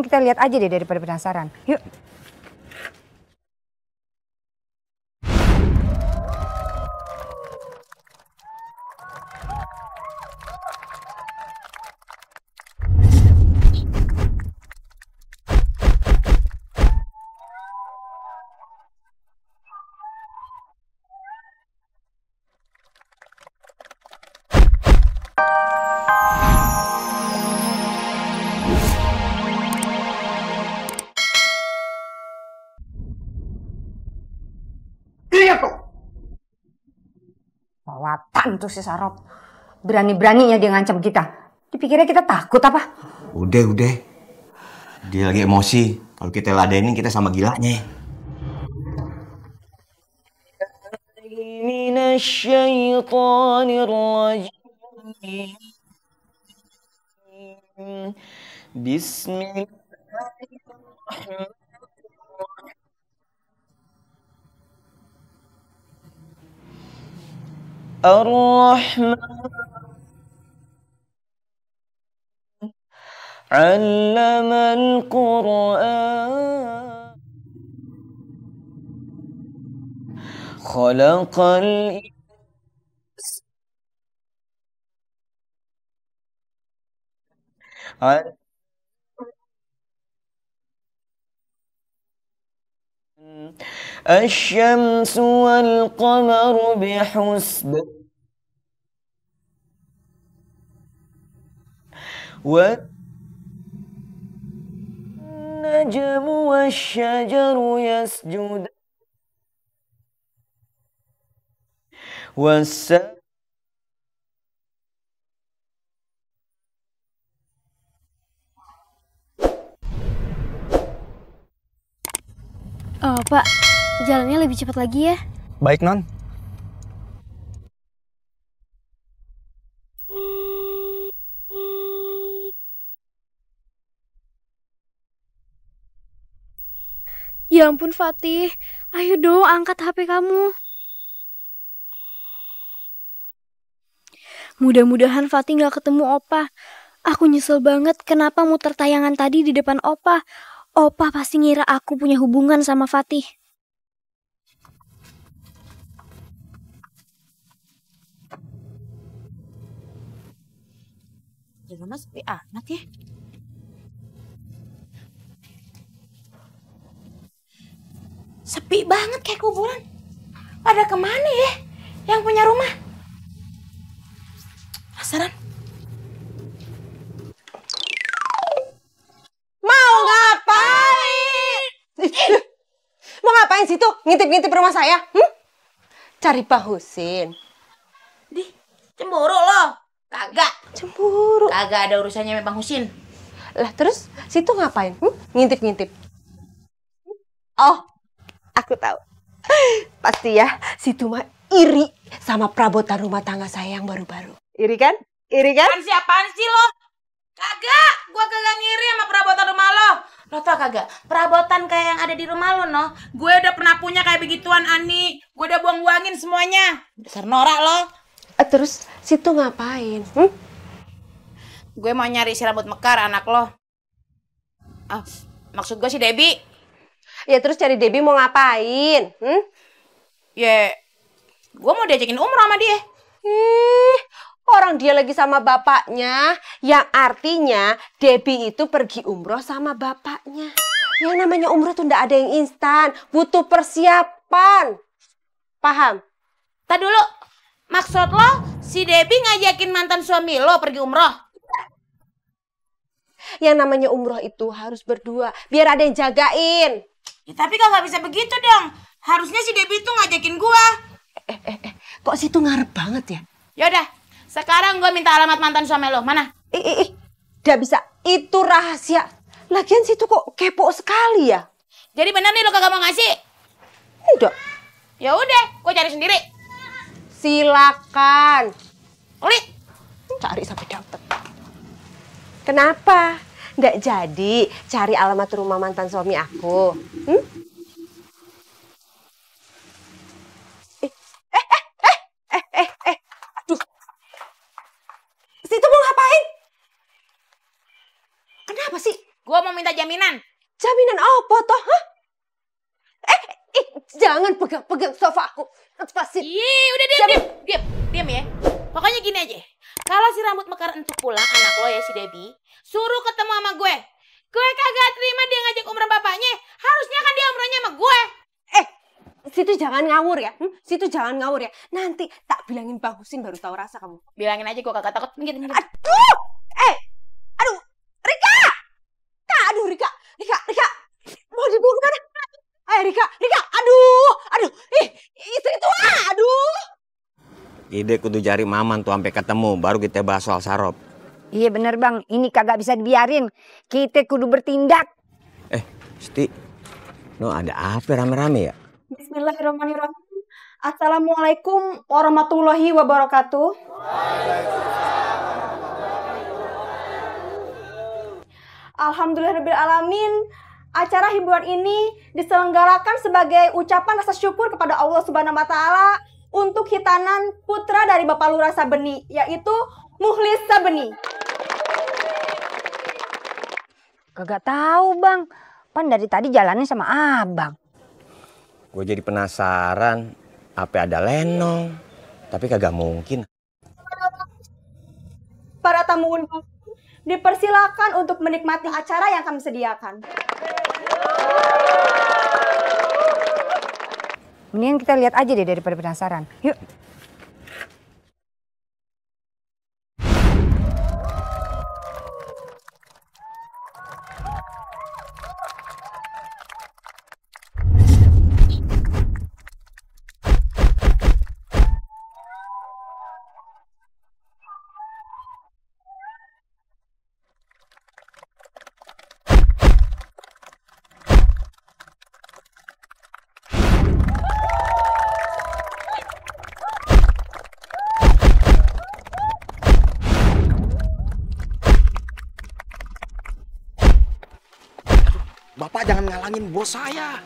mendingan kita lihat aja deh daripada penasaran. Yuk. Lawatan tuh si Sarop. Berani-beraninya dia ngancam kita. Dipikirnya kita takut apa? Udah. Dia lagi emosi. Kalau kita ladenin kita sama gilanya. Bismillahirrahmanirrahim. Ar-Rahman 'allamal Qur'an khalaqal insan الشمس والقمر بحسبان والنجم والشجر يسجدان Pak, jalannya lebih cepat lagi ya. Baik, Non. Ya ampun Fatih, ayo dong angkat HP kamu. Mudah-mudahan Fatih gak ketemu Opa. Aku nyesel banget kenapa muter tayangan tadi di depan Opa. Opa pasti ngira aku punya hubungan sama Fatih. Di rumah sepi amat ya. Sepi banget kayak kuburan. Pada kemana ya yang punya rumah? Penasaran? Mau ngapain? Mau ngapain situ? Ngintip-ngintip rumah saya? Cari Pak Husin. Di, cemburu lo? Kagak. Cemburu. Kagak ada urusannya sama Bang Husin. Lah terus situ ngapain? Ngintip-ngintip. Oh, aku tahu. Pasti ya, situ mah iri sama perabotan rumah tangga saya yang baru-baru. Iri kan? Iri kan? Siapaan sih lo? Kagak, gua kagak ngiri sama perabotan rumah lo. Lo tau kagak, perabotan kayak yang ada di rumah lo, no. Gue udah pernah punya kayak begituan, Ani. Gue udah buang-buangin semuanya. Dasar norak lo. Terus situ ngapain? Gue mau nyari si rambut mekar anak lo. Maksud gue si Debbie. Ya terus cari Debbie mau ngapain? Ya, gue mau diajakin umroh sama dia. Orang dia lagi sama bapaknya, yang artinya Debbie itu pergi umroh sama bapaknya. Yang namanya umroh tuh ndak ada yang instan, butuh persiapan. Paham? Tadi dulu, maksud lo si Debbie ngajakin mantan suami lo pergi umroh? Yang namanya umroh itu harus berdua, biar ada yang jagain. Ya, tapi kagak bisa begitu dong. Harusnya si Debbie tuh ngajakin gua. Kok situ ngarep banget ya? Yaudah, sekarang gue minta alamat mantan suami lo. Mana? Nggak bisa. Itu rahasia. Lagian situ kok kepo sekali ya? Jadi bener nih lo kagak mau ngasih? Enggak. Ya udah, gue cari sendiri. Silakan. Uli. Cari sampai dapet. Kenapa? Nggak jadi cari alamat rumah mantan suami aku? Aduh. Situ mau ngapain? Kenapa sih? Gue mau mau minta jaminan. Jaminan apa toh? Hah? Jangan pegang-pegang sofa aku. Lepasin. Udah diam ya. Pokoknya gini aja. Kalau si rambut mekar untuk pulang anak lo ya si Debbie, suruh ketemu sama gue. Gue kagak terima dia ngajak umrah bapaknya. Harusnya kan dia umrahnya sama gue. Situ jangan ngawur ya. Situ jangan ngawur ya. Nanti tak bilangin Bang Husin baru tahu rasa kamu. Bilangin aja gue kagak takut. Minggir. Aduh! Aduh! Rika! Aduh Rika! Mau dibawa kemana? Rika! Aduh! Istri tua! Aduh! Ide kudu cari Maman tuh sampai ketemu, baru kita bahas soal Sarop. Iya bener Bang, ini kagak bisa dibiarin. Kita kudu bertindak. Sti, lo ada apa rame-rame ya? Bismillahirrahmanirrahim. Assalamualaikum warahmatullahi wabarakatuh. Alhamdulillahirrahmanirrahim. Acara hiburan ini diselenggarakan sebagai ucapan rasa syukur kepada Allah Subhanahu wa Ta'ala untuk hitanan putra dari Bapak Lurah Sabeni, yaitu Mukhlis Sabeni. Kagak tahu Bang, pan dari tadi jalannya sama Abang. Gue jadi penasaran, apa ada lenong? Tapi kagak mungkin. Para tamu undangan dipersilakan untuk menikmati acara yang kami sediakan. Mendingan kita lihat aja deh daripada penasaran. Yuk. Bapak jangan ngalangin bos saya.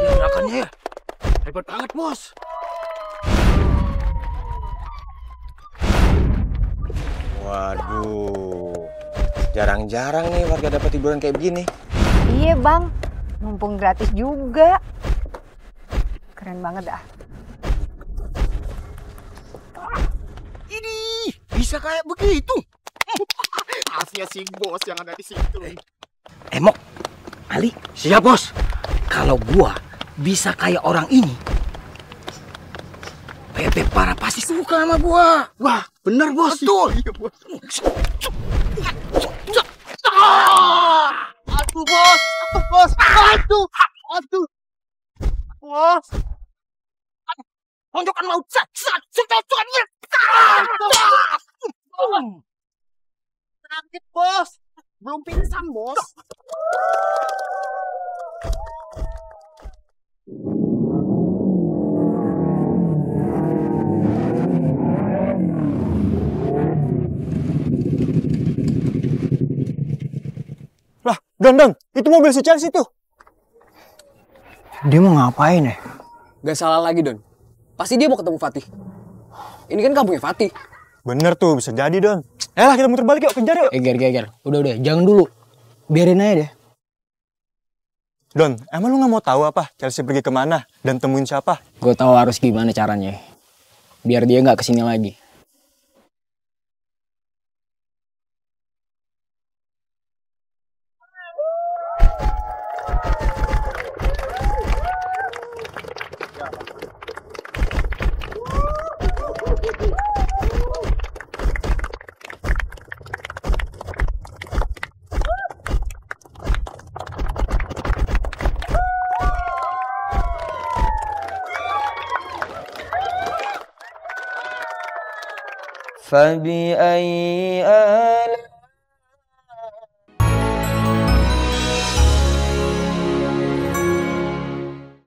Gerakannya hebat banget, bos. Waduh, jarang-jarang nih warga dapat hiburan kayak begini. Iya Bang, mumpung gratis juga. Keren banget dah. Ini bisa kayak begitu. Rahasia si bos yang ada di situ. Mok, Ali, Siap, bos. kalau gua bisa kayak orang ini, Pepe Para pasti suka sama gua. Wah, benar bos. Betul. Iya, bos. Aduh, bos. Bos. Aduh. Bos. Tonjokan mau Sakit, bos. Belum pingsan, bos. Lah, Don, itu mobil si Chelsea tuh. Dia mau ngapain ya? Gak salah lagi, Don. Pasti dia mau ketemu Fatih. Ini kan kampungnya Fatih. Bener tuh, bisa jadi, Don. Lah, kita muter balik yuk, kejar yuk. Ger. Udah, jangan dulu. Biarin aja deh. Don, emang lu gak mau tahu apa Chelsea pergi kemana dan temuin siapa? Gue tahu harus gimana caranya. Biar dia gak kesini lagi. فبأي